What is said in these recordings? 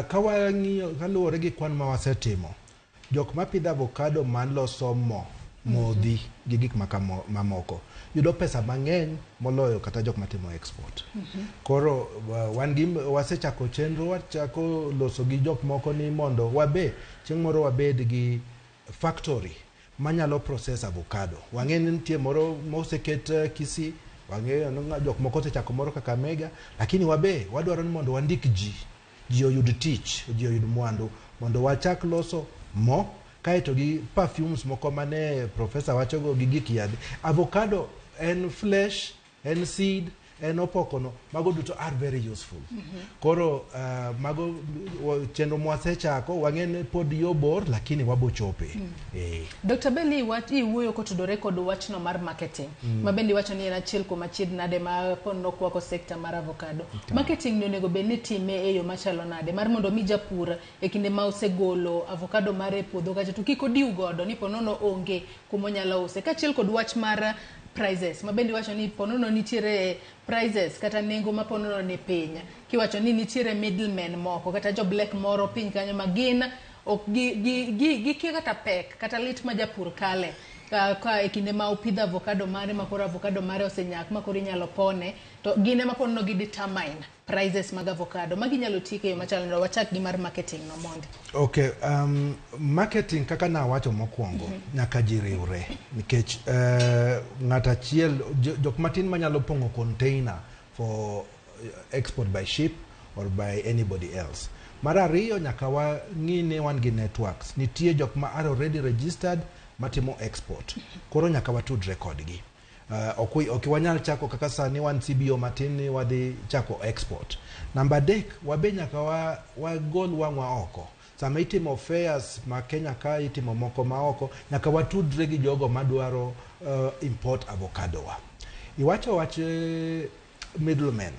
Ka wang'iyo kaluwore gi kwan ma wasetimo, jok mapidho avocado maloso mo, modhi gi gik mamoko yudo pesa mang'eny moloyo kata jok matimo export. Koro wan gi wasechako chenro, wachako loso gi jok moko ni mondo wabe chieng' moro wabed gi factory manyalo process avocado. Wang'e ni nitie moro moseket Kisii, wang'eyo ni jok moko osechako moro Kakamega, lakini wabe wadwaro ni mondo wandik ji, ji oyud tich, ji oyud mwandu mondo wachak loso mo kaeto gi perfumes moko mane professor wachogo gi gik yadhe. Avocado en flesh, en seed, en opokono, mago duto are very useful. Koro mago chenro mwasechako, wang'e ni pod yo bor lakini wabochope. Dr. Belly, iwuoyo kotudore kod wachno mar marketing. Ma bende iwacho ni en achiel kuom achiedh nade ma nokwako sekta mar avocado. Marketing ni onego bed ni itime e yo machalo nade mar mondo mi japur e kinde ma osegolo avocado mare e puodho kacha to kik odiw godo ni ponono onge kuma onyalo use. Kaachiel kod wach mar prices ma bende iwacho ni ponono nitiere prices kata nengo ma ponono ni piny. Kiwacho ni nitiere middlemen moko kata jo black moro piny kanyo ma gin ok gikia kata pek kata lit ma japur kale ka e kinde ma opidho avocado mare ma koro avocado mare osenyak ma koro inyalo pone to gin ema ponono gi determine prices mag avocado. Magi inyalo tiek e yo machalo nade? Wachak gi mar marketing no mondi. Okay, marketing kaka nawacho mokwongo, nyaka ji riwre nikech ng'at achiel, jok matin manyalo pong'o container for export by ship or by anybody else. Mar ariyo, nyaka wang'i ni wan gi networks. Nitie jok ma are already registered matimo export. Koro nyaka watudre kodgi. Ok wanyal chako kaka sani wan CBO matin ni wadhi chako export. Namba adek, wabe nyaka wagol wang'wa oko. Sama itimo fairs ma Kenya ka, itimo moko ma oko, nyaka watudre gi jogo madwaro import avocado wa. Iwacho wach middlemen.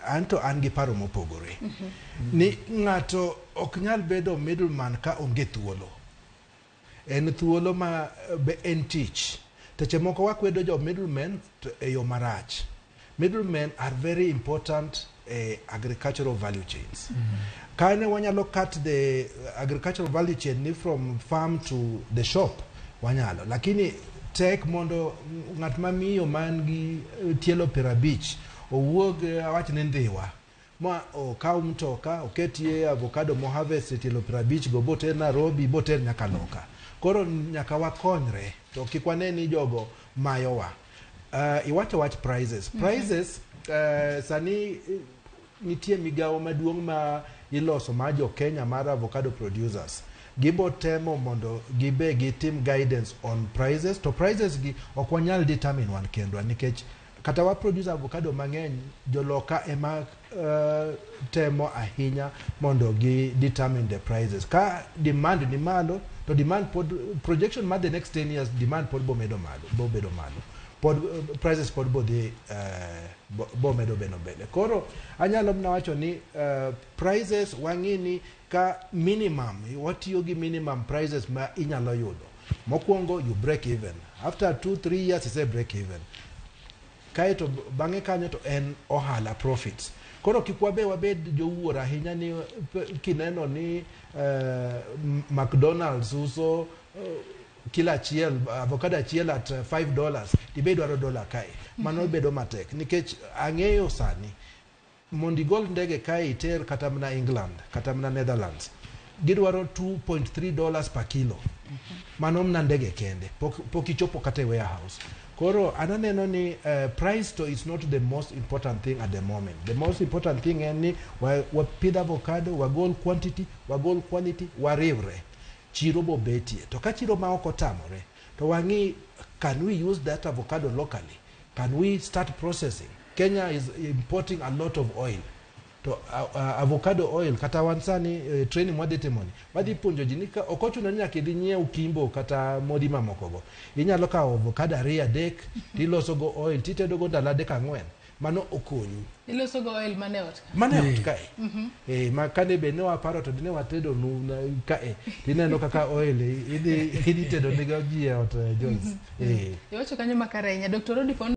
Anto an gi paro mopogore. Ni ng'ato ok nyal bedo middleman ka onge thuolo. En thuolo ma be en tich. Seche moko wakwedo jo middlemen to e yo marach. Middlemen are very important agricultural value chains. Kane wanyalo cut the agricultural value chain ni from farm to the shop, wanyalo. Lakini tek mondo ng'at ma miyo man gi tielo 50 owuog, awach ni Ndhiwa, ma okaw mtoka oketie avocado mo harvest e tielo 50 go boter Nairobi, boter nyaka loka. Koro nyaka wakonyre to kik wane ni jogo mayowa. Iwacho wach prices. Prices, sani nitie migawo maduong' ma iloso mar jo Kenya mar avocado producers. Gibo temo mondo gibe gitim guidance on prices, to prices gi ok wanyal determine wan kendwa nikech kata wa produce avocado mang'eny, joloka ema temo ahinya mondo gi determine the prices. Ka demand ni malo to demand pod projection mar the next 10 years, demand pod bo medo malo, bo bedo malo, pod prices pod bo dhi bo medo bedo mbele. Koro anyalo mana wacho ni prices wang'i ni ka minimum watiyo gi minimum prices ma inyalo yudo. Mokwongo you break even after 2 3 years, ise break even, kaeto bang'e kanyo to en ohala, profits. Koro kik wabe wabed jowuor ahinya ni kineno ni McDonald's uso kilo achiel, avocado achiel at $5, tibe idwaro dola kae. Mano bedo matek nikech ang'eyo sani mondo igol ndege kae iter kata mana England kata mana Netherlands, gidwaro $2.3 per kilo. Mano mana ndege kende, pok ichopo kata e warehouse. Koro an aneno ni price to is not the most important thing at the moment. The most important thing en ni wapidh avocado, wagol quantity, wagol quality, wariwre chiro bobetie. To ka chiro ma ok otamore to wang'i, can we use that avocado locally? Can we start processing? Kenya is importing a lot of oil to avocado oil kata wan sani training mwadhi timoni, wadhi puonjo ji ni ka ok ochuno ni nyaka idhi nyiew Kimbo kata modhi mamokogo, inyalo kawo avocado ariyo adek tiloso go oil titedo go ndalo 3 4, mano okonyi. Iloso go oil mane ot ka? Mane ot kae. Ma kane be ne waparo to dine watedo nu kae tineno kaka oil idhi tedo nego ji e ot, Joyce. Iwacho kanyo makare ahinya. Dr. Odipo.